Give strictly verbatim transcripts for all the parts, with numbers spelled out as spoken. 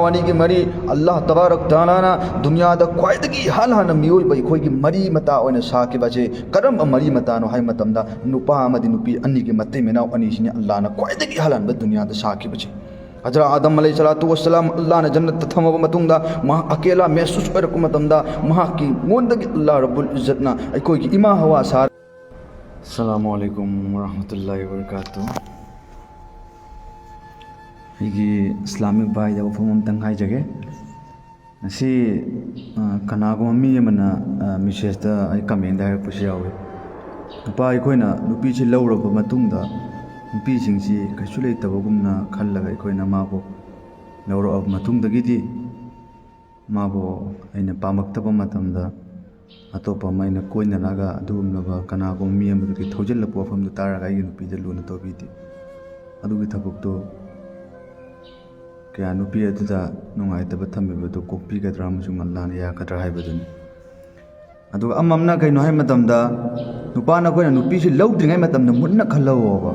ꯑꯅꯤꯒꯤ ꯃꯔꯤ꯫ ꯑꯜꯂꯥꯍ ꯇꯕꯥꯔꯛ ꯇꯥꯂꯥꯅ ꯗꯨꯅꯤꯌꯥꯗ ꯈ꯭ꯋꯥꯏꯗꯒꯤ ꯏꯍꯥꯟ ꯍꯥꯟꯅ ꯃꯤꯑꯣꯏꯕ ꯑꯩꯈꯣꯏꯒꯤ ꯃꯔꯤ ꯃꯇꯥ ꯑꯣꯏꯅ ꯁꯥꯈꯤꯕꯁꯦ ꯀꯔꯝꯕ ꯃꯔꯤ ꯃꯇꯥꯅꯣ ꯍꯥꯏꯕ ꯃꯇꯝꯗ, ꯅꯨꯄꯥ ꯑꯃꯗꯤ ꯅꯨꯄꯤ ꯑꯅꯤꯒꯤ ꯃꯇꯩ ꯃꯅꯥꯎ ꯑꯅꯤꯁꯤꯅꯤ ꯑꯜꯂꯥꯍꯅ ꯈ꯭ꯋꯥꯏꯗꯒꯤ ꯏꯍꯥꯟ ꯍꯥꯟꯕ ꯗꯨꯅꯤꯌꯥꯗ ꯁꯥꯈꯤꯕꯁꯦ꯫ ꯍꯖꯔꯠ ꯑꯥꯗꯝ ꯑꯂꯩꯍꯤ ꯁꯂꯥꯇꯨ ꯋꯁꯁꯂꯥꯝ ꯑꯜꯂꯥꯍꯅ ꯖꯟꯅꯠꯇ ꯊꯝꯃꯕ ꯃꯇꯨꯡꯗ, ꯃꯍꯥꯛ ꯑꯀꯦꯂꯥ ꯃꯦꯍꯁꯨꯁ ꯑꯣꯏꯔꯛꯄ ꯃꯇꯝꯗ, ꯃꯍꯥꯛꯀꯤ ꯉꯣꯟꯗꯒꯤ ꯑꯜꯂꯥꯍ ꯔꯕꯨꯜ ꯏꯖꯠꯅ ꯑꯩꯈꯣꯏꯒꯤ ꯏꯃꯥ ꯍꯋꯥ ꯁꯥꯔ ꯑꯁꯂꯥꯃꯨ ꯑꯂꯩꯀꯨꯝ ꯋꯔꯍꯃꯇꯨꯜꯂꯥꯍꯤ ꯋꯕꯔꯀꯥꯇꯨ꯫ ꯑꯩꯒꯤ ꯏꯁꯂꯥꯃꯤꯛ ꯚꯥꯏꯗ ꯋꯥꯐꯝ ꯑꯃꯇꯪ ꯍꯥꯏꯖꯒꯦ꯫ ꯉꯁꯤ, ꯑ, ꯀꯅꯥꯒꯨꯝꯕ ꯃꯤ ꯑꯃꯅ, ꯑ, ꯃꯦꯁꯦꯖꯇ ꯑꯩ ꯀꯃꯦꯟꯗ ꯍꯥꯏꯔꯛꯄꯁꯨ ꯌꯥꯎꯏ, "ꯅꯨꯄꯥ, ꯑꯩꯈꯣꯏꯅ ꯅꯨꯄꯤꯁꯤ ꯂꯧꯔꯕ ꯃꯇꯨꯡꯗ ꯅꯨꯄꯤꯁꯤꯡꯁꯤ ꯀꯩꯁꯨ ꯂꯩꯇꯕꯒꯨꯝꯅ ꯈꯜꯂꯒ ꯑꯩꯈꯣꯏꯅ ꯃꯥꯕꯨ ꯂꯧꯔꯛꯑꯕ ꯃꯇꯨꯡꯗꯒꯤꯗꯤ ꯃꯥꯕꯨ ꯑꯩꯅ ꯄꯥꯝꯃꯛꯇꯕ ꯃꯇꯝꯗ ꯑꯇꯣꯞꯄ ꯑꯃ ꯑꯩꯅ ꯀꯣꯏꯅꯔꯒ ꯑꯗꯨꯒꯨꯝꯂꯕ ꯀꯅꯥꯒꯨꯝꯕ ꯃꯤ ꯑꯃꯗꯨꯒꯤ ꯊꯧꯖꯤꯜꯂꯛꯄ ꯋꯥꯐꯝꯗꯨ ꯇꯥꯔꯒ ꯑꯩꯒꯤ ꯅꯨꯄꯤꯗ ꯂꯨꯅ ꯇꯧꯕꯤꯗꯦ꯫ ꯑꯗꯨꯒꯤ ꯊꯕꯛꯇꯨ ꯀꯌꯥ ꯅꯨꯄꯤ ꯑꯗꯨꯗ ꯅꯨꯡꯉꯥꯏꯇꯕ ꯊꯝꯕꯤꯕꯗꯨ ꯀꯣꯛꯄꯤꯒꯗ꯭ꯔꯥ ꯑꯃꯁꯨꯡ ꯑꯜꯂꯥꯍꯅ ꯌꯥꯒꯗ꯭ꯔꯥ ꯍꯥꯏꯕꯗꯨꯅꯤ꯫ ꯑꯗꯨꯒ ꯑꯃ ꯑꯃꯅ ꯀꯩꯅꯣ ꯍꯥꯏꯕ ꯃꯇꯝꯗ, ꯅꯨꯄꯥꯅ ꯑꯩꯈꯣꯏꯅ ꯅꯨꯄꯤꯁꯤ ꯂꯧꯗ꯭ꯔꯤꯉꯩ ꯃꯇꯝꯗ ꯃꯨꯟꯅ ꯈꯜꯍꯧꯕ꯫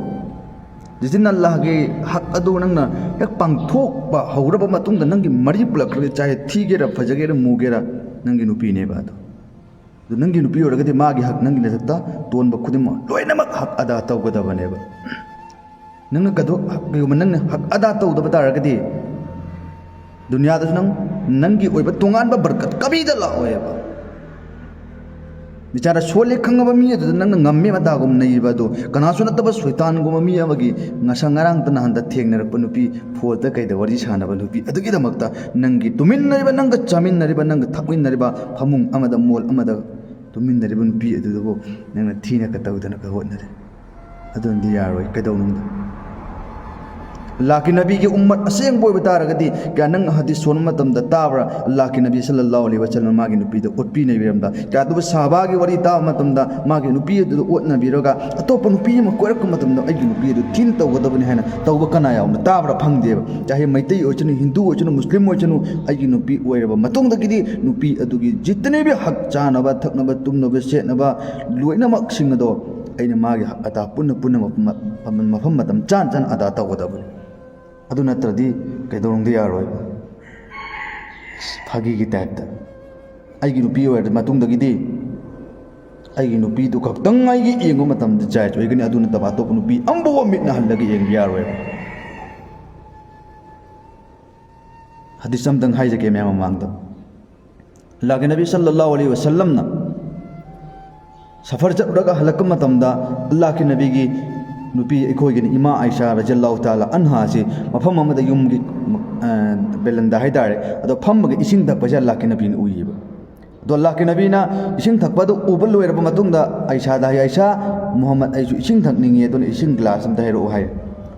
ꯖꯤꯖꯤꯟ ꯑꯜꯂꯥꯍꯒꯤ ꯍꯛ ꯑꯗꯨ ꯅꯪꯅ ꯍꯦꯛ ꯄꯥꯡꯊꯣꯛꯄ ꯍꯧꯔꯕ ꯃꯇꯨꯡꯗ, ꯅꯪꯒꯤ ꯃꯔꯤ ꯄꯨꯂꯛꯈ꯭ꯔꯒ, ꯆꯥꯍꯦ ꯊꯤꯒꯦꯔꯥ ꯐꯖꯒꯦꯔꯥ ꯃꯨꯒꯦꯔꯥ, ꯅꯪꯒꯤ ꯅꯨꯄꯤꯅꯦꯕ ꯑꯗꯣ꯫ ꯑꯗꯨ ꯅꯪꯒꯤ ꯅꯨꯄꯤ ꯑꯣꯏꯔꯒꯗꯤ ꯃꯥꯒꯤ ꯍꯛ, ꯅꯪꯒꯤ ꯅꯊꯛꯇ ꯇꯣꯟꯕ ꯈꯨꯗꯤꯡꯃꯛ ꯂꯣꯏꯅꯃꯛ ꯍꯛ ꯑꯗꯥ ꯇꯧꯒꯗꯕꯅꯦꯕ꯫ ꯅꯪꯅ ꯀꯗꯣ-, ꯀꯩꯒꯨꯝꯕ ꯅꯪꯅ ꯍꯛ ꯑꯗꯥ ꯇꯧꯗꯕ ꯇꯥꯔꯒꯗꯤ, ꯗꯨꯅꯤꯌꯥꯗꯁꯨ ꯅꯪ, ꯅꯪꯒꯤ ꯑꯣꯏꯕ ꯇꯣꯉꯥꯟꯕ ꯕꯔꯀꯠ ꯀꯔꯤꯗ ꯂꯥꯛꯑꯣꯏꯕ꯫ ꯕꯤꯆꯥꯔ ꯁꯣꯜꯂꯦ ꯈꯪꯉꯕ ꯃꯤ ꯑꯗꯨꯗ ꯅꯪꯅ ꯉꯝꯃꯦ ꯃꯇꯥꯒꯨꯝ ꯅꯩꯕ ꯑꯗꯨ ꯀꯅꯥꯁꯨ ꯅꯠꯇꯕ ꯁꯣꯏꯇꯥꯟꯒꯨꯝꯕ ꯃꯤ ꯑꯃꯒꯤ ꯉꯁꯥ ꯉꯔꯥꯡꯇ ꯅꯍꯥꯟꯗ ꯊꯦꯡꯅꯔꯛꯄ ꯅꯨꯄꯤ, ꯐꯣꯟꯗ ꯀꯩꯗ ꯋꯥꯔꯤ ꯁꯥꯟꯅꯕ ꯅꯨꯄꯤ ꯑꯗꯨꯒꯤꯗꯃꯛꯇ ꯅꯪꯒꯤ ꯇꯨꯃꯤꯟꯅꯔꯤꯕ, ꯅꯪꯒ ꯆꯥꯃꯤꯟꯅꯔꯤꯕ, ꯅꯪꯒ ꯊꯛꯃꯤꯟꯅꯔꯤꯕ ꯐꯃꯨꯡ ꯑꯃꯗ, ꯃꯣꯜ ꯑꯃꯗ ꯇꯨꯃꯤꯟꯅꯔꯤꯕ ꯅꯨꯄꯤ ꯑꯗꯨꯗꯕꯨ ꯅꯪꯅ ꯊꯤꯅ ꯀ ꯇꯧꯗꯅ ꯀ ꯍꯣꯠꯅꯔꯦ꯫ ꯑꯗꯨꯅꯗꯤ ꯌꯥꯔꯣꯏ꯫ ꯀꯩꯗꯧꯅꯨꯡꯗ ꯑꯜꯂꯥꯍꯀꯤ ꯅꯕꯤꯒꯤ ꯎꯝꯃꯠ ꯑꯁꯦꯡꯕ ꯑꯣꯏꯕ ꯇꯥꯔꯒꯗꯤ, ꯀꯌꯥ ꯅꯪ ꯍꯗꯤꯁ ꯁꯣꯟꯕ ꯃꯇꯝꯗ ꯇꯥꯕ꯭ꯔꯥ? ꯑꯜꯂꯥꯍꯀꯤ ꯅꯕꯤ ꯁꯜꯂꯜꯂꯥꯍꯨ ꯑꯂꯩꯍꯤ ꯋꯁꯜꯂꯝ ꯃꯥꯒꯤ ꯅꯨꯄꯤꯗ ꯑꯣꯠꯄꯤ ꯅꯩꯕꯤꯔꯝꯕ ꯀꯌꯥ? ꯑꯗꯨꯕꯨ ꯁꯍꯥꯕꯥꯒꯤ ꯋꯥꯔꯤ ꯇꯥꯕ ꯃꯇꯝꯗ ꯃꯥꯒꯤ ꯅꯨꯄꯤ ꯑꯗꯨꯗ ꯑꯣꯠꯅꯕꯤꯔꯒ ꯑꯇꯣꯞꯄ ꯅꯨꯄꯤ ꯑꯃ ꯀꯣꯏꯔꯛꯄ ꯃꯇꯝꯗ ꯑꯩꯒꯤ ꯅꯨꯄꯤ ꯑꯗꯨ ꯊꯤꯅ ꯇꯧꯒꯗꯕꯅꯤ ꯍꯥꯏꯅ ꯇꯧꯕ ꯀꯅꯥ ꯌꯥꯎꯅ ꯇꯥꯕ꯭ꯔꯥ? ꯐꯪꯗꯦꯕ꯫ ꯆꯥꯍꯦ ꯃꯩꯇꯩ ꯑꯣꯏꯁꯅꯨ, ꯍꯤꯟꯗꯨ ꯑꯣꯏꯁꯅꯨ, ꯃꯨꯁꯂꯤꯝ ꯑꯣꯏꯁꯅꯨ, ꯑꯩꯒꯤ ꯅꯨꯄꯤ ꯑꯣꯏꯔꯕ ꯃꯇꯨꯡꯗꯒꯤꯗꯤ ꯅꯨꯄꯤ ꯑꯗꯨꯒꯤ ꯖꯤꯇꯅꯦꯕꯤ ꯍꯛ, ꯆꯥꯅꯕ ꯊꯛꯅꯕ ꯇꯨꯝꯅꯕ ꯁꯦꯠꯅꯕ ꯂꯣꯏꯅꯃꯛꯁꯤꯡ ꯑꯗꯣ ꯑꯩꯅ ꯃꯥꯒꯤ ꯍꯛ ꯑꯗꯥ ꯄꯨꯟꯅ ꯄꯨꯟꯅ ꯃꯐꯝ, ꯃꯐꯝ, ꯃꯐꯝ ꯃꯇꯝ ꯆꯥꯅ ꯆꯥꯅ ꯑꯗꯥ ꯇꯧꯒꯗꯕꯅꯤ꯫ ꯑꯗꯨ ꯅꯠꯇ꯭ꯔꯗꯤ ꯀꯩꯗꯧꯅꯨꯡꯗ ꯌꯥꯔꯣꯏꯕ꯫ ꯐꯥꯒꯤꯒꯤ ꯇꯥꯏꯞꯇ꯫ ꯑꯩꯒꯤ ꯅꯨꯄꯤ ꯑꯣꯏꯔ ꯃꯇꯨꯡꯗꯒꯤꯗꯤ ꯑꯩꯒꯤ ꯅꯨꯄꯤꯗꯨ ꯈꯛꯇꯪ ꯑꯩꯒꯤ ꯌꯦꯡꯕ ꯃꯇꯝꯗ ꯖꯥꯏꯖ ꯑꯣꯏꯒꯅꯤ, ꯑꯗꯨ ꯅꯠꯇꯕ ꯑꯇꯣꯞꯄ ꯅꯨꯄꯤ ꯑꯃꯐꯥꯎꯕ ꯃꯤꯠꯅ ꯍꯜꯂꯒ ꯌꯦꯡꯕ ꯌꯥꯔꯣꯏ꯫ ꯍꯗꯤꯁ ꯑꯝꯇꯪ ꯍꯥꯏꯖꯒꯦ ꯃꯌꯥꯝ ꯃꯃꯥꯡꯗ꯫ ꯑꯜꯂꯥꯍꯒꯤ ꯅꯕꯤ ꯁꯜꯂꯜꯂꯥꯍꯨ ꯑꯂꯩꯍꯤ ꯋꯁꯜꯂꯝꯅ ꯁꯐꯔ ꯆꯠꯂꯨꯔꯒ ꯍꯜꯂꯛꯄ ꯃꯇꯝꯗ, ꯑꯜꯂꯥꯍꯒꯤ ꯅꯕꯤꯒꯤ ꯅꯨꯄꯤ ꯑꯩꯈꯣꯏꯒꯤꯅꯤ ꯏꯃꯥ ꯑꯥꯏꯁꯥ ꯔꯖꯤꯌꯜꯂꯥꯍꯨ ꯇꯥꯂꯥ ꯑꯟꯍꯥꯁꯤ ꯃꯐꯝ ꯑꯃꯗ ꯌꯨꯝꯒꯤ, ꯑ, ꯕꯦꯂꯟꯗꯥ ꯍꯥꯏꯇꯥꯔꯦ, ꯑꯗꯣ ꯐꯝꯃꯒ ꯏꯁꯤꯡ ꯊꯛꯄꯁꯦ ꯑꯜꯂꯥꯍꯒꯤ ꯅꯕꯤꯅ ꯎꯏꯌꯦꯕ꯫ ꯑꯗꯣ ꯑꯜꯂꯥꯍꯒꯤ ꯅꯕꯤꯅ ꯏꯁꯤꯡ ꯊꯛꯄꯗꯨ ꯎꯕ ꯂꯣꯏꯔꯕ ꯃꯇꯨꯡꯗ ꯑꯥꯏꯁꯥꯗ ꯍꯥꯏ, "ꯑꯥꯏꯁꯥ, ꯃꯨꯍꯝꯃꯗ ꯑꯩꯁꯨ ꯏꯁꯤꯡ ꯊꯛꯅꯤꯡꯉꯤ, ꯑꯗꯨꯅ ꯏꯁꯤꯡ ꯒ꯭ꯂꯥꯁ ꯑꯝꯇ ꯍꯥꯏꯔꯛꯎ" ꯍꯥꯏ꯫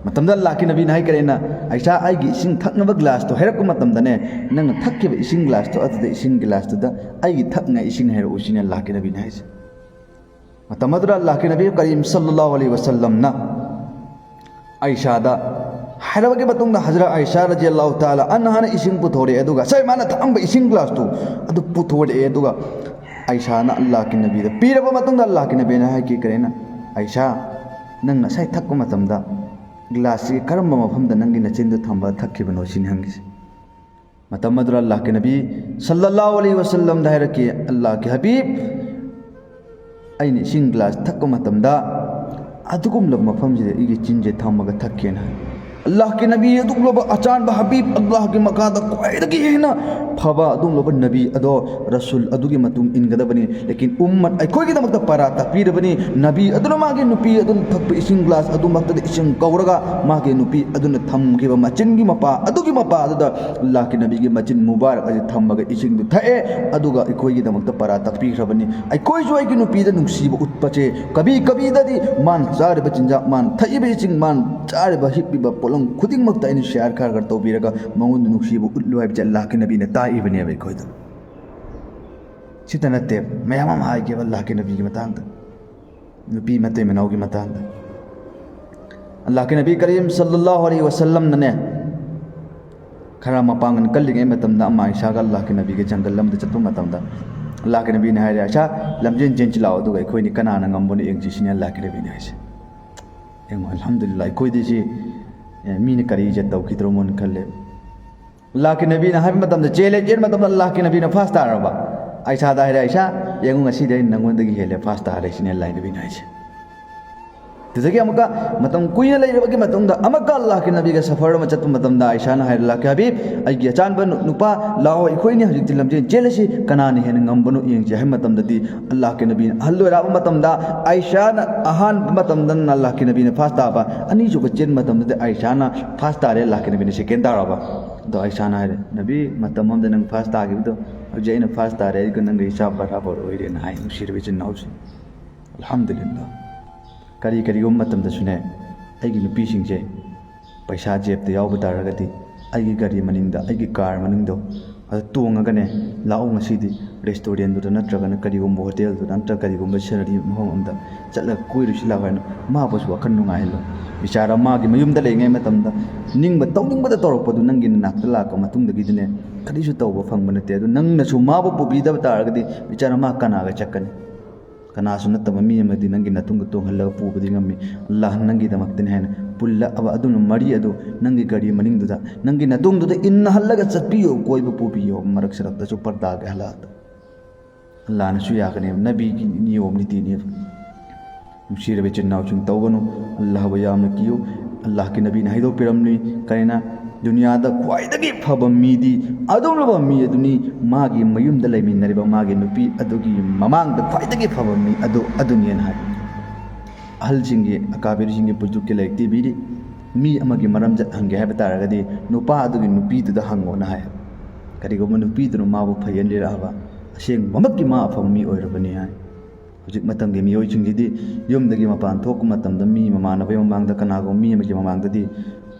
ꯃꯇꯝꯗ ꯑꯜꯂꯥꯍꯒꯤ ꯅꯕꯤꯅ ꯍꯥꯏꯈꯔꯦꯅ, "ꯑꯥꯏꯁꯥ, ꯑꯩꯒꯤ ꯏꯁꯤꯡ ꯊꯛꯅꯕ ꯒ꯭ꯂꯥꯁꯇꯣ ꯍꯥꯏꯔꯛꯄ ꯃꯇꯝꯗꯅꯦ, ꯅꯪꯅ ꯊꯛꯈꯤꯕ ꯏꯁꯤꯡ ꯒ꯭ꯂꯥꯁꯇꯣ, ꯑꯗꯨꯗ ꯏꯁꯤꯡ ꯒ꯭ꯂꯥꯁꯇꯨꯗ ꯑꯩꯒꯤ ꯊꯛꯅꯉꯥꯏ ꯏꯁꯤꯡ ꯍꯥꯏꯔꯛꯎ", ꯁꯤꯅꯤ ꯑꯜꯂꯥꯍꯒꯤ ꯅꯕꯤꯅ ꯍꯥꯏꯁꯦ꯫ ꯃꯇꯝ ꯑꯗꯨꯗ ꯑꯜꯂꯥꯍꯒꯤ ꯅꯕꯤ ꯀꯔꯤꯝ ꯁꯜꯂꯜꯂꯥꯍꯨ ꯑꯂꯩꯍꯤ ꯋꯁꯜꯂꯝꯅ ꯑꯥꯏꯁꯥꯗ ꯍꯥꯏꯔꯕꯒꯤ ꯃꯇꯨꯡꯗ ꯍꯖꯔꯠ ꯑꯥꯏꯁꯥ ꯔꯖꯤꯌꯜꯂꯥꯍꯨ ꯇꯥꯂꯥ ꯑꯟꯍꯥꯅ ꯏꯁꯤꯡ ꯄꯨꯊꯣꯔꯛꯑꯦ, ꯑꯗꯨꯒ ꯉꯁꯥꯏ ꯃꯥꯅ ꯊꯛꯑꯝꯕ ꯏꯁꯤꯡ ꯒ꯭ꯂꯥꯁꯇꯨ ꯑꯗꯨ ꯄꯨꯊꯣꯔꯛꯑꯦ, ꯑꯗꯨꯒ ꯑꯥꯏꯁꯥꯅ ꯑꯜꯂꯥꯍꯒꯤ ꯅꯕꯤꯗ ꯄꯤꯔꯕ ꯃꯇꯨꯡꯗ ꯑꯜꯂꯥꯍꯒꯤ ꯅꯕꯤꯅ ꯍꯥꯏꯈꯤ ꯀꯔꯤꯅ, "ꯑꯥꯏꯁꯥ, ꯅꯪ ꯉꯁꯥꯏ ꯊꯛꯄ ꯃꯇꯝꯗ ꯒ꯭ꯂꯥꯁꯁꯤ ꯀꯔꯝꯕ ꯃꯐꯝꯗ ꯅꯪꯒꯤ ꯅꯆꯤꯟꯗꯨ ꯊꯝꯕ ꯊꯛꯈꯤꯕꯅꯣ?" ꯁꯤꯅꯤ ꯍꯪꯉꯤꯁꯦ꯫ ꯃꯇꯝ ꯑꯗꯨꯗ ꯑꯜꯂꯥꯍꯒꯤ ꯅꯕꯤ ꯁꯜꯂꯜꯂꯥꯍꯨ ꯑꯂꯩꯍꯤ ꯋꯁꯜꯂꯝꯗ ꯍꯥꯏꯔꯛꯈꯤ, "ꯑꯜꯂꯥꯍꯒꯤ ꯍꯕꯤꯕ, ꯑꯩꯅ ꯏꯁꯤꯡ ꯒ꯭ꯂꯥꯁ ꯊꯛꯄ ꯃꯇꯝꯗ ꯑꯗꯨꯒꯨꯝꯂꯕ ꯃꯐꯝꯁꯤꯗ ꯑꯩꯒꯤ ꯆꯤꯟꯁꯦ ꯊꯝꯃꯒ ꯊꯛꯀꯦꯅ" ꯍꯥꯏ꯫ ꯑꯜꯂꯥꯍꯒꯤ ꯅꯕꯤ, ꯑꯗꯨꯒꯨꯝꯂꯕ ꯑꯆꯥꯟꯕ ꯍꯕꯤꯕ, ꯑꯜꯂꯥꯍꯒꯤ ꯃꯈꯥꯗ ꯈ꯭ꯋꯥꯏꯗꯒꯤ ꯍꯦꯟꯅ ꯐꯕ ꯑꯗꯨꯒꯨꯝꯂꯕ ꯅꯕꯤ ꯑꯗꯣ, ꯔꯁꯨꯜ ꯑꯗꯨꯒꯤ ꯃꯇꯨꯡ ꯏꯟꯒꯗꯕꯅꯤ꯫ ꯂꯦꯀꯤꯟ ꯎꯝꯃꯠ ꯑꯩꯈꯣꯏꯒꯤꯗꯃꯛꯇ ꯄꯔꯥ ꯇꯥꯛꯄꯤꯔꯕꯅꯤ꯫ ꯅꯕꯤ ꯑꯗꯨꯅ ꯃꯥꯒꯤ ꯅꯨꯄꯤ ꯑꯗꯨꯅ ꯊꯛꯄ ꯏꯁꯤꯡ ꯒ꯭ꯂꯥꯁ ꯑꯗꯨꯃꯛꯇꯗ ꯏꯁꯤꯡ ꯀꯧꯔꯒ ꯃꯥꯒꯤ ꯅꯨꯄꯤ ꯑꯗꯨꯅ ꯊꯝꯈꯤꯕ ꯃꯆꯤꯟꯒꯤ ꯃꯄꯥ ꯑꯗꯨꯒꯤ ꯃꯄꯥ ꯑꯗꯨꯗ ꯑꯜꯂꯥꯍꯒꯤ ꯅꯕꯤꯒꯤ ꯃꯆꯤꯟ ꯃꯨꯕꯥꯔꯛ ꯑꯁꯤ ꯊꯝꯃꯒ ꯏꯁꯤꯡꯗꯨ ꯊꯛꯑꯦ, ꯑꯗꯨꯒ ꯑꯩꯈꯣꯏꯒꯤꯗꯃꯛꯇ ꯄꯔꯥ ꯇꯥꯛꯄꯤꯈ꯭ꯔꯕꯅꯤ꯫ ꯑꯩꯈꯣꯏꯁꯨ ꯑꯩꯒꯤ ꯅꯨꯄꯤꯗ ꯅꯨꯡꯁꯤꯕ ꯎꯠꯄꯁꯦ ꯀꯕꯤ ꯀꯕꯤꯗꯗꯤ ꯃꯥꯅ ꯆꯥꯔꯤꯕ ꯆꯤꯟꯖꯥꯛ, ꯃꯥꯅ ꯊꯛꯏꯕ ꯏꯁꯤꯡ, ꯃꯥꯅ ꯆꯥꯔꯤꯕ ꯍꯤꯞꯄꯤꯕ ꯄꯣꯠꯂꯝ ꯈꯨꯗꯤꯡꯃꯛꯇ ꯑꯩꯅ ꯁꯤꯌꯥꯔ ꯈꯔ ꯈꯔ ꯇꯧꯕꯤꯔꯒ ꯃꯉꯣꯟꯗ ꯅꯨꯡꯁꯤꯕ ꯎꯠꯂꯨ ꯍꯥꯏꯕꯁꯦ ꯑꯜꯂꯥꯍꯒꯤ ꯅꯕꯤꯅ ꯇꯥꯛꯏꯕꯅꯦꯕ ꯑꯩꯈꯣꯏꯗ꯫ ꯁꯤꯇ ꯅꯠꯇꯦ, ꯃꯌꯥꯝ ꯑꯃ ꯍꯥꯏꯒꯦꯕ ꯑꯜꯂꯥꯍꯒꯤ ꯅꯕꯤꯒꯤ ꯃꯇꯥꯡꯗ, ꯅꯨꯄꯤ ꯃꯇꯩ ꯃꯅꯥꯎꯒꯤ ꯃꯇꯥꯡꯗ꯫ ꯑꯜꯂꯥꯍꯒꯤ ꯅꯕꯤ ꯀꯔꯤꯝ ꯁꯜꯂꯜꯂꯥꯍꯨ ꯑꯂꯩꯍꯤ ꯋꯁꯜꯂꯝꯅꯅꯦ, ꯈꯔ ꯃꯄꯥꯡꯒꯜ ꯀꯜꯂꯤꯉꯩ ꯃꯇꯝꯗ ꯑꯃ ꯑꯥꯏꯁꯥꯒ ꯑꯜꯂꯥꯍꯒꯤ ꯅꯕꯤꯒ ꯖꯪꯒꯜ ꯑꯃꯗ ꯆꯠꯄ ꯃꯇꯝꯗ ꯑꯜꯂꯥꯍꯒꯤ ꯅꯕꯤꯅ ꯍꯥꯏꯔꯦ, "ꯑꯥꯏꯁꯥ, ꯂꯝꯖꯦꯟ ꯆꯦꯟꯁꯤ ꯂꯥꯛꯑꯣ, ꯑꯗꯨꯒ ꯑꯩꯈꯣꯏꯅꯤ ꯀꯅꯥꯅ ꯉꯝꯕꯅꯣ ꯌꯦꯡꯁꯤ", ꯁꯤꯅꯤ ꯑꯜꯂꯥꯍꯒꯤ ꯅꯕꯤꯅ ꯍꯥꯏꯁꯦ꯫ ꯌꯦꯡꯉꯣ, ꯑꯜꯍꯝꯗꯨꯂꯤꯜꯂꯥꯍ, ꯑꯩꯈꯣꯏꯗꯤ ꯁꯤ, ꯑꯦ, ꯃꯤꯅ ꯀꯔꯤ ꯏꯖꯠ ꯇꯧꯈꯤꯗ꯭ꯔꯣꯃꯣꯅ ꯈꯜꯂꯦ꯫ ꯑꯜꯂꯥꯍꯀꯤ ꯅꯕꯤꯅ ꯍꯥꯏꯕ ꯃꯇꯝꯗ, ꯆꯦꯜꯂꯦ, ꯆꯦꯟꯕ ꯃꯇꯝꯗ ꯑꯜꯂꯥꯍꯀꯤ ꯅꯕꯤꯅ ꯐꯥꯁ ꯇꯥꯔꯕ꯫ ꯑꯥꯏꯁꯥꯗ ꯍꯥꯏꯔꯦ, "ꯑꯥꯏꯁꯥ, ꯌꯦꯡꯉꯨ, ꯉꯁꯤꯗꯤ ꯑꯩꯅ ꯅꯪꯉꯣꯟꯗꯒꯤ ꯍꯦꯜꯂꯦ ꯐꯥꯁ ꯇꯥꯔꯦ", ꯁꯤꯅꯤ ꯑꯜꯂꯥꯍꯀꯤ ꯅꯕꯤꯅ ꯍꯥꯏꯁꯦ꯫ ꯑꯗꯨꯗꯒꯤ ꯑꯃꯨꯛꯀ ꯃꯇꯝ ꯀꯨꯏꯅ ꯂꯩꯔꯕꯒꯤ ꯃꯇꯨꯡꯗ ꯑꯃꯨꯛꯀ ꯑꯜꯂꯥꯍꯀꯤ ꯅꯕꯤꯒ ꯁꯐꯔ ꯑꯃ ꯆꯠꯄ ꯃꯇꯝꯗ ꯑꯥꯏꯁꯥꯅ ꯍꯥꯏꯔꯦ, "ꯑꯜꯂꯥꯍꯀꯤ ꯍꯕꯤꯕ, ꯑꯩꯒꯤ ꯑꯆꯥꯟꯕ ꯅꯨ-, ꯅꯨꯄꯥ, ꯂꯥꯛꯑꯣ, ꯑꯩꯈꯣꯏꯅꯤ ꯍꯧꯖꯤꯛꯇꯤ ꯂꯝꯖꯦꯟ ꯆꯦꯜꯂꯁꯤ, ꯀꯅꯥꯅ ꯍꯦꯟꯅ ꯉꯝꯕꯅꯣ ꯌꯦꯡꯁꯤ" ꯍꯥꯏꯕ ꯃꯇꯝꯗꯗꯤ, ꯑꯜꯂꯥꯍꯀꯤ ꯅꯕꯤꯅ ꯑꯍꯜ ꯑꯣꯏꯔꯛꯑꯕ ꯃꯇꯝꯗ, ꯑꯥꯏꯁꯥꯅ ꯑꯍꯥꯟꯕ ꯃꯇꯝꯗ ꯑꯜꯂꯥꯍꯀꯤ ꯅꯕꯤꯅ ꯐꯥꯁ ꯇꯥꯕ, ꯑꯅꯤꯁꯨꯕ ꯆꯦꯟꯕ ꯃꯇꯝꯗꯗꯤ ꯑꯥꯏꯁꯥꯅ ꯐꯥꯁ ꯇꯥꯔꯦ, ꯑꯜꯂꯥꯍꯀꯤ ꯅꯕꯤꯅ ꯁꯦꯀꯦꯟ ꯇꯥꯔꯕ꯫ ꯑꯗꯣ ꯑꯥꯏꯁꯥꯅ ꯍꯥꯏꯔꯦ, "ꯅꯕꯤ, ꯃꯇꯝ ꯑꯃꯗ ꯅꯪ ꯐꯥꯁ ꯇꯥꯈꯤꯕꯗꯣ, ꯍꯧꯖꯤꯛ ꯑꯩꯅ ꯐꯥꯁ ꯇꯥꯔꯦ, ꯑꯩꯒ ꯅꯪꯒ ꯍꯤꯁꯥꯕ ꯕꯔꯥꯕꯔ ꯑꯣꯏꯔꯦꯅ" ꯍꯥꯏ꯫ ꯅꯨꯡꯁꯤꯔꯕ ꯏꯆꯤꯟ ꯏꯅꯥꯎꯁꯤꯡ, ꯑꯜꯍꯝꯗꯨꯂꯤꯜꯂꯥꯍ꯫ ꯀꯔꯤ ꯀꯔꯤꯒꯨꯝꯕ ꯃꯇꯝꯗꯁꯨꯅꯦ, ꯑꯩꯒꯤ ꯅꯨꯄꯤꯁꯤꯡꯁꯦ ꯄꯩꯁꯥ ꯖꯦꯕꯇ ꯌꯥꯎꯕ ꯇꯥꯔꯒꯗꯤ, ꯑꯩꯒꯤ ꯒꯥꯔꯤ ꯃꯅꯤꯡꯗ, ꯑꯩꯒꯤ ꯀꯥꯔ ꯃꯅꯤꯡꯗꯣ, ꯑꯗꯨ ꯇꯣꯡꯉꯒꯅꯦ, "ꯂꯥꯛꯑꯣ, ꯉꯁꯤꯗꯤ ꯔꯦꯁꯇꯨꯔꯦꯟꯗꯨꯗ ꯅꯠꯇ꯭ꯔꯒꯅ ꯀꯔꯤꯒꯨꯝꯕ ꯍꯣꯇꯦꯜꯗꯨꯗ ꯅꯠꯇ꯭ꯔꯒ ꯀꯔꯤꯒꯨꯝꯕ ꯁꯤꯅꯔꯤ ꯃꯐꯝ ꯑꯃꯗ ꯆꯠꯂꯒ ꯀꯣꯏꯔꯨꯁꯤ ꯂꯥꯛꯑꯣ" ꯍꯥꯏꯅ ꯃꯥꯕꯨꯁꯨ ꯋꯥꯈꯜ ꯅꯨꯡꯉꯥꯏꯍꯜꯂꯣ꯫ ꯕꯤꯆꯥꯔꯥ ꯃꯥꯒꯤ ꯃꯌꯨꯝꯗ ꯂꯩꯔꯤꯉꯩ ꯃꯇꯝꯗ ꯅꯤꯡꯕ ꯇꯧꯅꯤꯡꯕꯗ ꯇꯧꯔꯛꯄꯗꯨ ꯅꯪꯒꯤ ꯅꯅꯥꯛꯇ ꯂꯥꯛꯄ ꯃꯇꯨꯡꯗꯒꯤꯗꯤꯅꯦ, ꯀꯔꯤꯁꯨ ꯇꯧꯕ ꯐꯪꯕ ꯅꯠꯇꯦ꯫ ꯑꯗꯨ ꯅꯪꯅꯁꯨ ꯃꯥꯕꯨ ꯄꯨꯕꯤꯗꯕ ꯇꯥꯔꯒꯗꯤ, ꯕꯤꯆꯥꯔꯥ ꯃꯥ ꯀꯅꯥꯒ ꯆꯠꯀꯅꯤ? ꯀꯅꯥꯁꯨ ꯅꯠꯇꯕ ꯃꯤ ꯑꯃꯗꯤ ꯅꯪꯒꯤ ꯅꯇꯨꯡꯗ ꯇꯣꯡꯍꯜꯂꯒ ꯄꯨꯕꯗꯤ ꯉꯝꯃꯤ꯫ ꯑꯜꯂꯥꯍꯅ ꯅꯪꯒꯤꯗꯃꯛꯇꯅꯤ ꯍꯥꯏꯅ ꯄꯨꯜꯂꯛꯑꯕ ꯑꯗꯨꯅ ꯃꯔꯤ ꯑꯗꯨ ꯅꯪꯒꯤ ꯒꯥꯔꯤ ꯃꯅꯤꯡꯗꯨꯗ, ꯅꯪꯒꯤ ꯅꯇꯨꯡꯗꯨꯗ ꯏꯟꯅꯍꯜꯂꯒ ꯆꯠꯄꯤꯌꯨ, ꯀꯣꯏꯕ ꯄꯨꯕꯤꯌꯨ꯫ ꯃꯔꯛ ꯁꯔꯛꯇꯁꯨ ꯄꯔꯗꯥꯒꯤ ꯍꯥꯂꯥꯠ꯫ ꯑꯜꯂꯥꯍꯅꯁꯨ ꯌꯥꯒꯅꯦꯕ, ꯅꯕꯤꯒꯤ ꯅꯤꯌꯣꯝ ꯅꯤꯇꯤꯅꯦꯕ꯫ ꯅꯨꯡꯁꯤꯔꯕ ꯏꯆꯤꯟ ꯏꯅꯥꯎꯁꯤꯡ, ꯇꯧꯒꯅꯨ꯫ ꯑꯜꯂꯥꯍꯕꯨ ꯌꯥꯝꯅ ꯀꯤꯌꯨ꯫ ꯑꯜꯂꯥꯍꯀꯤ ꯅꯕꯤꯅ ꯍꯥꯏꯗꯣꯛꯄꯤꯔꯝꯂꯤ, ꯀꯔꯤꯅ? ꯗꯨꯅꯤꯌꯥꯗ ꯈ꯭ꯋꯥꯏꯗꯒꯤ ꯐꯕ ꯃꯤꯗꯤ ꯑꯗꯨꯒꯨꯝꯂꯕ ꯃꯤ ꯑꯗꯨꯅꯤ, ꯃꯥꯒꯤ ꯃꯌꯨꯝꯗ ꯂꯩꯃꯤꯟꯅꯔꯤꯕ ꯃꯥꯒꯤ ꯅꯨꯄꯤ ꯑꯗꯨꯒꯤ ꯃꯃꯥꯡꯗ ꯈ꯭ꯋꯥꯏꯗꯒꯤ ꯐꯕ ꯃꯤ ꯑꯗꯨ ꯑꯗꯨꯅꯦꯅ ꯍꯥꯏ꯫ ꯑꯍꯜꯁꯤꯡꯒꯤ, ꯑꯀꯥꯕꯤꯔꯁꯤꯡꯒꯤ ꯄꯨꯖꯨꯛꯀꯤ ꯂꯥꯏꯔꯤꯛꯇ ꯏꯕꯤꯔꯤ, ꯃꯤ ꯑꯃꯒꯤ ꯃꯔꯝꯆꯠ ꯍꯪꯒꯦ ꯍꯥꯏꯕ ꯇꯥꯔꯒꯗꯤ ꯅꯨꯄꯥ ꯑꯗꯨꯒꯤ ꯅꯨꯄꯤꯗꯨꯗ ꯍꯪꯉꯣꯅ ꯍꯥꯏ꯫ ꯀꯔꯤꯒꯨꯝꯕ ꯅꯨꯄꯤꯗꯨꯅ ꯃꯥꯕꯨ ꯐꯩꯍꯟꯕꯤꯔꯛꯑꯕ, ꯑꯁꯦꯡꯕꯃꯛꯀꯤ ꯃꯥ ꯑꯐꯕ ꯃꯤ ꯑꯣꯏꯔꯕꯅꯤ ꯍꯥꯏ꯫ ꯍꯧꯖꯤꯛ ꯃꯇꯝꯒꯤ ꯃꯤꯑꯣꯏꯁꯤꯡꯁꯤꯗꯤ ꯌꯨꯝꯗꯒꯤ ꯃꯄꯥꯟ ꯊꯣꯛꯄ ꯃꯇꯝꯗ ꯃꯤ ꯃꯃꯥꯟꯅꯕꯒꯤ ꯃꯃꯥꯡꯗ, ꯀꯅꯥꯒꯨꯝꯕ ꯃꯤ ꯑꯃꯒꯤ ꯃꯃꯥꯡꯗꯗꯤ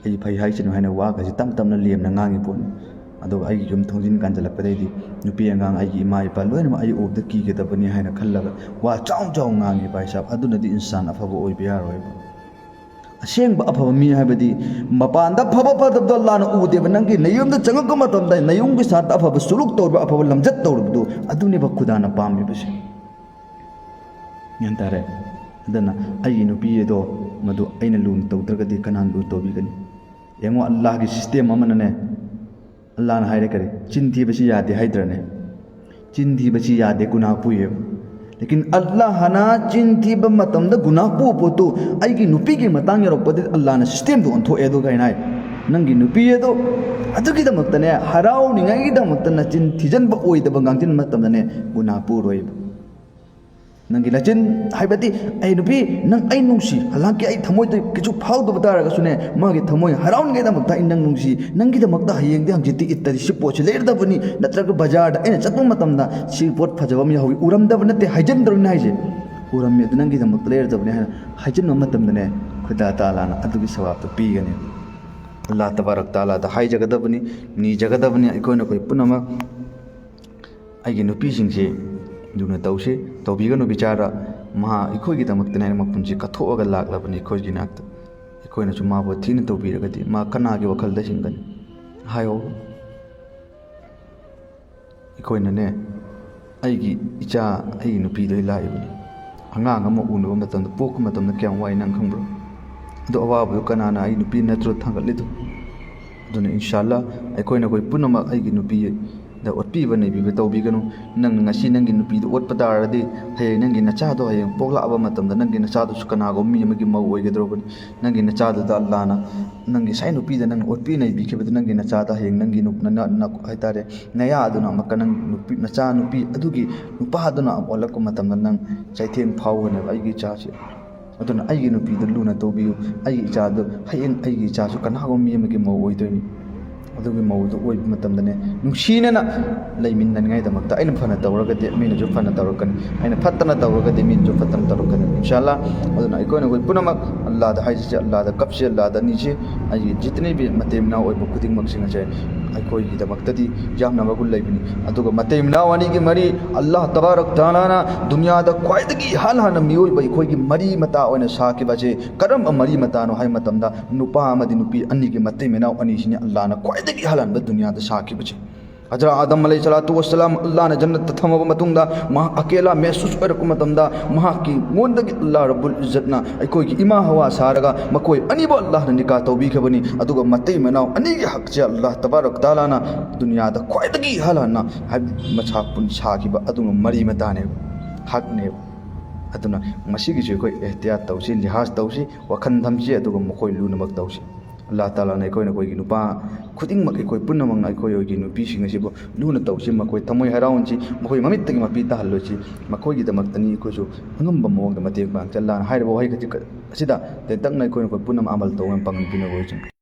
"ꯑꯩ ꯐꯩ ꯍꯥꯏꯁꯅꯨ" ꯍꯥꯏꯅ ꯋꯥꯒꯁꯤ ꯇꯞ ꯇꯞꯅ ꯂꯦꯝꯅ ꯉꯥꯡꯉꯤ ꯄꯣꯠꯅꯤ꯫ ꯑꯗꯨꯒ ꯑꯩꯒꯤ ꯌꯨꯝ ꯊꯣꯡꯖꯤꯟ ꯀꯥꯟꯁꯤꯜꯂꯛꯄꯗꯩꯗꯤ ꯅꯨꯄꯤ ꯑꯉꯥꯡ, ꯑꯩꯒꯤ ꯏꯃꯥ ꯏꯄꯥ ꯂꯣꯏꯅꯃꯛ ꯑꯩ ꯎꯕꯗ ꯀꯤꯒꯗꯕꯅꯤ ꯍꯥꯏꯅ ꯈꯜꯂꯒ ꯋꯥ ꯆꯥꯎ ꯆꯥꯎ ꯉꯥꯡꯉꯤ ꯚꯥꯏ ꯁꯥꯍꯕ꯫ ꯑꯗꯨꯅꯗꯤ ꯏꯟꯁꯥꯟ ꯑꯐꯕ ꯑꯣꯏꯕ ꯌꯥꯔꯣꯏꯕ꯫ ꯑꯁꯦꯡꯕ ꯑꯐꯕ ꯃꯤ ꯍꯥꯏꯕꯗꯤ ꯃꯄꯥꯟꯗ ꯐꯕ ꯐꯠꯇꯕꯗꯣ ꯑꯜꯂꯥꯍꯅ ꯎꯗꯦꯕ꯫ ꯅꯪꯒꯤ ꯅꯌꯨꯝꯗ ꯆꯪꯉꯛꯄ ꯃꯇꯝꯗ ꯅꯌꯨꯝꯒꯤ ꯁꯥꯠꯇ ꯑꯐꯕ ꯁꯨꯂꯨꯛ ꯇꯧꯔꯤꯕ, ꯑꯐꯕ ꯂꯝꯆꯠ ꯇꯧꯔꯤꯕꯗꯨ, ꯑꯗꯨꯅꯦꯕ ꯈꯨꯗꯥꯅ ꯄꯥꯝꯃꯤꯕꯁꯦ꯫ ꯒ꯭ꯌꯥꯟ ꯇꯥꯔꯦ? ꯑꯗꯨꯅ ꯑꯩꯒꯤ ꯅꯨꯄꯤ ꯑꯗꯣ ꯃꯗꯨ ꯑꯩꯅ ꯂꯨꯅ ꯇꯧꯗ꯭ꯔꯒꯗꯤ ꯀꯅꯥꯅ ꯂꯨꯅ ꯇꯧꯕꯤꯒꯅꯤ? ꯌꯦꯡꯉꯣ, ꯑꯜꯂꯥꯍꯒꯤ ꯁꯤꯁꯇꯦꯝ ꯑꯃꯅꯅꯦ, ꯑꯜꯂꯥꯍꯅ ꯍꯥꯏꯔꯦ ꯀꯔꯤ? ꯆꯤꯟ ꯊꯤꯕꯁꯤ ꯌꯥꯗꯦ ꯍꯥꯏꯗ꯭ꯔꯅꯦ? ꯆꯤꯟ ꯊꯤꯕꯁꯤ ꯌꯥꯗꯦ, ꯒꯨꯅꯥꯍ ꯄꯨꯏꯌꯦꯕ꯫ ꯂꯦꯀꯤꯟ ꯑꯜꯂꯥꯍꯅ ꯆꯤꯟ ꯊꯤꯕ ꯃꯇꯝꯗ ꯒꯨꯅꯥꯍ ꯄꯨꯕ ꯄꯣꯠꯇꯨ ꯑꯩꯒꯤ ꯅꯨꯄꯤꯒꯤ ꯃꯇꯥꯡ ꯌꯧꯔꯛꯄꯗꯗꯤ ꯑꯜꯂꯥꯍꯅ systemꯗꯨ ꯑꯣꯟꯊꯣꯛꯑꯦ꯫ ꯑꯗꯨ ꯀꯩꯅꯣ ꯍꯥꯏ? ꯅꯪꯒꯤ ꯅꯨꯄꯤ ꯑꯗꯣ ꯑꯗꯨꯒꯤꯗꯃꯛꯇꯅꯦ, ꯍꯔꯥꯎꯅꯤꯡꯉꯥꯏꯒꯤꯗꯃꯛꯇ ꯅꯆꯤꯟ ꯊꯤꯖꯤꯟꯕ ꯑꯣꯏꯗꯕ ꯉꯥꯡꯁꯤꯟꯕ ꯃꯇꯝꯗꯅꯦ, ꯒꯨꯅꯥꯍ ꯄꯨꯔꯣꯏꯕ꯫ ꯅꯪꯒꯤ ꯅꯆꯤꯟ, ꯍꯥꯏꯕꯗꯤ, "ꯑꯩ ꯅꯨꯄꯤ, ꯅꯪ ꯑꯩ ꯅꯨꯡꯁꯤ", ꯍꯂꯥꯡꯀꯤ ꯑꯩ ꯊꯃꯣꯏꯗ ꯀꯩꯁꯨ ꯐꯥꯎꯗꯕ ꯇꯥꯔꯒꯁꯨꯅꯦ, ꯃꯥꯒꯤ ꯊꯃꯣꯏ ꯍꯔꯥꯎꯅꯤꯡꯉꯥꯏꯗꯃꯛꯇ "ꯑꯩ ꯅꯪ ꯅꯨꯡꯁꯤ, ꯅꯪꯒꯤꯗꯃꯛꯇ ꯍꯌꯦꯡꯗꯤ ꯍꯪꯆꯤꯠꯇꯤ ꯏꯠꯇꯗꯤ ꯁꯤ ꯄꯣꯠꯁꯤ ꯂꯩꯔꯗꯕꯅꯤ", ꯅꯠꯇ꯭ꯔꯒ ꯕꯖꯥꯔꯗ ꯑꯩꯅ ꯆꯠꯄ ꯃꯇꯝꯗ "ꯁꯤ ꯄꯣꯠ ꯐꯖꯕ ꯑꯃ ꯌꯥꯎꯍꯧꯋꯤ, ꯎꯔꯝꯗꯕ ꯅꯠꯇꯦ", ꯍꯥꯏꯖꯤꯟꯗ꯭ꯔꯣꯅꯦ ꯍꯥꯏꯁꯦ? "ꯎꯔꯝꯃꯤ, ꯑꯗꯨ ꯅꯪꯒꯤꯗꯃꯛꯇ ꯂꯩꯔꯗꯕꯅꯤ" ꯍꯥꯏꯅ ꯍꯥꯏꯖꯤꯟꯕ ꯃꯇꯝꯗꯅꯦ, ꯈꯨꯗꯥ ꯇꯥꯂꯥꯅ ꯑꯗꯨꯒꯤ ꯁꯋꯥꯕꯇꯣ ꯄꯤꯒꯅꯤ꯫ ꯑꯜꯂꯥꯍ ꯇꯕꯥꯔꯛ ꯇꯥꯂꯥꯗ ꯍꯥꯏꯖꯒꯗꯕꯅꯤ, ꯅꯤꯖꯒꯗꯕꯅꯤ꯫ ꯑꯩꯈꯣꯏꯅ ꯑꯩꯈꯣꯏ ꯄꯨꯝꯅꯃꯛ ꯑꯩꯒꯤ ꯅꯨꯄꯤꯁꯤꯡꯁꯦ ꯂꯨꯅ ꯇꯧꯁꯤ, ꯇꯧꯕꯤꯒꯅꯨ ꯕꯤꯆꯥꯔ꯫ ꯃꯍꯥꯛ ꯑꯩꯈꯣꯏꯒꯤꯗꯃꯛꯇꯅꯦ ꯃꯄꯨꯟꯁꯤ ꯀꯠꯊꯣꯛꯑꯒ ꯂꯥꯛꯂꯕꯅꯤ ꯑꯩꯈꯣꯏꯒꯤ ꯅꯥꯛꯇ꯫ ꯑꯩꯈꯣꯏꯅꯁꯨ ꯃꯥꯕꯨ ꯊꯤꯅ ꯇꯧꯕꯤꯔꯒꯗꯤ ꯃꯥ ꯀꯅꯥꯒꯤ ꯋꯥꯈꯜꯗ ꯍꯤꯡꯒꯅꯤ? ꯍꯥꯏꯌꯣ꯫ ꯑꯩꯈꯣꯏꯅꯅꯦ, ꯑꯩꯒꯤ ꯏꯆꯥ, ꯑꯩꯒꯤ ꯅꯨꯄꯤꯗꯣ ꯑꯩ ꯂꯥꯛꯏꯕꯅꯤ꯫ ꯑꯉꯥꯡ ꯑꯃ ꯎꯅꯕ ꯃꯇꯝꯗ, ꯄꯣꯛꯄ ꯃꯇꯝꯗ ꯀꯌꯥꯝ ꯋꯥꯏ ꯅꯪ ꯈꯪꯕ꯭ꯔꯣ? ꯑꯗꯣ ꯑꯋꯥꯕꯗꯣ ꯀꯅꯥꯅ, ꯑꯩ ꯅꯨꯄꯤ ꯅꯠꯇ꯭ꯔꯣ ꯊꯥꯡꯒꯠꯂꯤꯗꯣ? ꯑꯗꯨꯅ ꯏꯟꯁꯥꯜꯂꯥ ꯑꯩꯈꯣꯏꯅ ꯑꯩꯈꯣꯏ ꯄꯨꯝꯅꯃꯛ ꯑꯩꯒꯤ ꯅꯨꯄꯤꯗ ꯑꯣꯠꯄꯤꯕ ꯅꯩꯕꯤꯕ ꯇꯧꯕꯤꯒꯅꯨ꯫ ꯅꯪꯅ ꯉꯁꯤ ꯅꯪꯒꯤ ꯅꯨꯄꯤꯗ ꯑꯣꯠꯄ ꯇꯥꯔꯒꯗꯤ, ꯍꯌꯦꯡ ꯅꯪꯒꯤ ꯅꯆꯥꯗꯣ ꯍꯌꯦꯡ ꯄꯣꯛꯂꯛꯑꯕ ꯃꯇꯝꯗ ꯅꯪꯒꯤ ꯅꯆꯥꯗꯨꯁꯨ ꯀꯅꯥꯒꯨꯝꯕ ꯃꯤ ꯑꯃꯒꯤ ꯃꯧ ꯑꯣꯏꯒꯗꯧꯔꯕꯅꯤ꯫ ꯅꯪꯒꯤ ꯅꯆꯥꯗꯨꯗ ꯑꯜꯂꯥꯅ, ꯅꯪꯒꯤ ꯉꯁꯥꯏ ꯅꯨꯄꯤꯗ ꯅꯪ ꯑꯣꯠꯄꯤ ꯅꯩꯕꯤꯈꯤꯕꯗꯨ ꯅꯪꯒꯤ ꯅꯆꯥꯗ ꯍꯌꯦꯡ ꯅꯪꯒꯤ ꯅꯨ-, ꯅ-, ꯅ-, ꯅ-, ꯍꯥꯏꯇꯥꯔꯦ, ꯅꯌꯥ ꯑꯗꯨꯅ ꯑꯃꯨꯛꯀ ꯅꯪ ꯅꯨꯄꯤ, ꯅꯆꯥ ꯅꯨꯄꯤ ꯑꯗꯨꯒꯤ ꯅꯨꯄꯥꯗꯨꯅ ꯑꯃꯨꯛ ꯑꯣꯜꯂꯛꯄ ꯃꯇꯝꯗ ꯅꯪ ꯆꯩꯊꯦꯡ ꯐꯥꯎꯒꯅꯦꯕ, "ꯑꯩꯒꯤ ꯏꯆꯥꯁꯤ"꯫ ꯑꯗꯨꯅ ꯑꯩꯒꯤ ꯅꯨꯄꯤꯗꯨ ꯂꯨꯅ ꯇꯧꯕꯤꯌꯨ꯫ ꯑꯩꯒꯤ ꯏꯆꯥꯗꯨ ꯍꯌꯦꯡ ꯑꯩꯒꯤ ꯏꯆꯥꯁꯨ ꯀꯅꯥꯒꯨꯝꯕ ꯃꯤ ꯑꯃꯒꯤ ꯃꯧ ꯑꯣꯏꯗꯣꯏꯅꯤ꯫ ꯑꯗꯨꯒꯤ ꯃꯧꯗꯨ ꯑꯣꯏꯕ ꯃꯇꯝꯗꯅꯦ, ꯅꯨꯡꯁꯤꯅꯅ ꯂꯩꯃꯤꯟꯅꯅꯤꯡꯉꯥꯏꯗꯃꯛꯇ ꯑꯩꯅ ꯐꯅ ꯇꯧꯔꯒꯗꯤ ꯃꯤꯅꯁꯨ ꯐꯅ ꯇꯧꯔꯛꯀꯅꯤ, ꯑꯩꯅ ꯐꯠꯇꯅ ꯇꯧꯔꯒꯗꯤ ꯃꯤꯅꯁꯨ ꯐꯠꯇꯅ ꯇꯧꯔꯛꯀꯅꯤ, ꯏꯟꯁꯥ ꯑꯜꯂꯥ꯫ ꯑꯗꯨꯅ ꯑꯩꯈꯣꯏꯅ ꯑꯩꯈꯣꯏ ꯄꯨꯝꯅꯃꯛ ꯑꯜꯂꯥꯗ ꯍꯥꯏꯖꯁꯦ, ꯑꯜꯂꯥꯗ ꯀꯞꯁꯦ, ꯑꯜꯂꯥꯗ ꯅꯤꯁꯦ꯫ ꯑꯩꯒꯤ ꯖꯤꯇꯅꯤ ꯚꯤ ꯃꯇꯩ ꯃꯅꯥꯎ ꯑꯣꯏꯕ ꯈꯨꯗꯤꯡꯃꯛꯁꯤꯡ ꯑꯁꯦ ꯑꯩꯈꯣꯏꯒꯤꯗꯃꯛꯇꯗꯤ ꯌꯥꯝꯅ ꯃꯒꯨꯟ ꯂꯩꯕꯅꯤ꯫ ꯑꯗꯨꯒ ꯃꯇꯩ ꯃꯅꯥꯎ ꯑꯅꯤꯒꯤ ꯃꯔꯤ, ꯑꯜꯂꯥꯍ ꯇꯕꯥꯔꯛ ꯇꯥꯂꯥꯅ ꯗꯨꯅꯤꯌꯥꯗ ꯈ꯭ꯋꯥꯏꯗꯒꯤ ꯏꯍꯥꯟ ꯍꯥꯟꯅ ꯃꯤꯑꯣꯏꯕ ꯑꯩꯈꯣꯏꯒꯤ ꯃꯔꯤ ꯃꯇꯥ ꯑꯣꯏꯅ ꯁꯥꯈꯤꯕ ꯑꯁꯦ ꯀꯔꯝꯕ ꯃꯔꯤ ꯃꯇꯥꯅꯣ ꯍꯥꯏꯕ ꯃꯇꯝꯗ, ꯅꯨꯄꯥ ꯑꯃꯗꯤ ꯅꯨꯄꯤ ꯑꯅꯤꯒꯤ ꯃꯇꯩ ꯃꯅꯥꯎ ꯑꯅꯤꯁꯤꯅꯤ ꯑꯜꯂꯥꯍꯅ ꯈ꯭ꯋꯥꯏꯗꯒꯤ ꯏꯍꯥꯟ ꯍꯥꯟꯕ ꯗꯨꯅꯤꯌꯥꯗ ꯁꯥꯈꯤꯕꯁꯦ꯫ ꯍꯖꯔꯠ ꯑꯥꯗꯝ ꯑꯂꯩꯍꯤ ꯁꯂꯥꯇꯨ ꯋꯁꯁꯂꯥꯝ ꯑꯜꯂꯥꯍꯅ ꯖꯟꯅꯠꯇ ꯊꯝꯃꯕ ꯃꯇꯨꯡꯗ, ꯃꯍꯥꯛ ꯑꯀꯦꯂꯥ ꯃꯦꯍꯁꯨꯁ ꯑꯣꯏꯔꯛꯄ ꯃꯇꯝꯗ, ꯃꯍꯥꯛꯀꯤ ꯉꯣꯟꯗꯒꯤ ꯑꯜꯂꯥꯍ ꯔꯕꯨꯜ ꯏꯖꯠꯅ ꯑꯩꯈꯣꯏꯒꯤ ꯏꯃꯥ ꯍꯋꯥ ꯁꯥꯔꯒ, ꯃꯈꯣꯏ ꯑꯅꯤꯕꯨ ꯑꯜꯂꯥꯍꯅ ꯅꯤꯀꯥ ꯇꯧꯕꯤꯈ꯭ꯔꯕꯅꯤ꯫ ꯑꯗꯨꯒ ꯃꯇꯩ ꯃꯅꯥꯎ ꯑꯅꯤꯒꯤ ꯍꯛꯁꯦ ꯑꯜꯂꯥꯍ ꯇꯕꯥꯔꯛ ꯇꯥꯂꯥꯅ ꯗꯨꯅꯤꯌꯥꯗ ꯈ꯭ꯋꯥꯏꯗꯒꯤ ꯑꯍꯜ ꯍꯟꯅ, ꯍꯥꯏꯕꯗꯤ ꯃꯁꯥ ꯄꯨꯟ ꯁꯥꯈꯤꯕ ꯑꯗꯨꯒꯨꯝꯕ ꯃꯔꯤ ꯃꯇꯥꯅꯦꯕ, ꯍꯛꯅꯦꯕ꯫ ꯑꯗꯨꯅ ꯃꯁꯤꯒꯤꯁꯨ ꯑꯩꯈꯣꯏ ꯑꯦꯍꯇꯤꯌꯥꯠ ꯇꯧꯁꯤ, ꯂꯤꯍꯥꯖ ꯇꯧꯁꯤ, ꯋꯥꯈꯜ ꯊꯝꯁꯤ, ꯑꯗꯨꯒ ꯃꯈꯣꯏ ꯂꯨꯅꯃꯛ ꯇꯧꯁꯤ꯫ ꯑꯜꯂꯥꯍ ꯇꯥꯂꯥꯅ ꯑꯩꯈꯣꯏꯅ ꯑꯩꯈꯣꯏꯒꯤ ꯅꯨꯄꯥ ꯈꯨꯗꯤꯡꯃꯛ, ꯑꯩꯈꯣꯏ ꯄꯨꯝꯅꯃꯛꯅ ꯑꯩꯈꯣꯏ ꯑꯩꯈꯣꯏꯒꯤ ꯅꯨꯄꯤꯁꯤꯡ ꯑꯁꯤꯕꯨ ꯂꯨꯅ ꯇꯧꯁꯤ, ꯃꯈꯣꯏ ꯊꯃꯣꯏ ꯍꯔꯥꯎꯍꯟꯁꯤ, ꯃꯈꯣꯏ ꯃꯃꯤꯠꯇꯒꯤ ꯃꯄꯤ ꯇꯥꯍꯜꯂꯣꯏꯁꯤ꯫ ꯃꯈꯣꯏꯒꯤꯗꯃꯛꯇꯅꯤ ꯑꯩꯈꯣꯏꯁꯨ ꯑꯉꯝꯕ ꯃꯑꯣꯡꯗ ꯃꯇꯦꯡ ꯄꯥꯡꯁꯤ꯫ ꯑꯜꯂꯥꯍꯅ ꯍꯥꯏꯔꯤꯕ ꯋꯥꯍꯩ ꯈꯖꯤꯛ ꯑꯁꯤꯗ ꯇꯦꯟꯇꯛꯅ ꯑꯩꯈꯣꯏꯅ ꯑꯩꯈꯣꯏ ꯄꯨꯝꯅꯃꯛ ꯑꯃꯜ ꯇꯧꯕ ꯄꯥꯡꯒꯜ ꯄꯤꯅꯕ ꯑꯣꯏꯁꯅꯨ꯫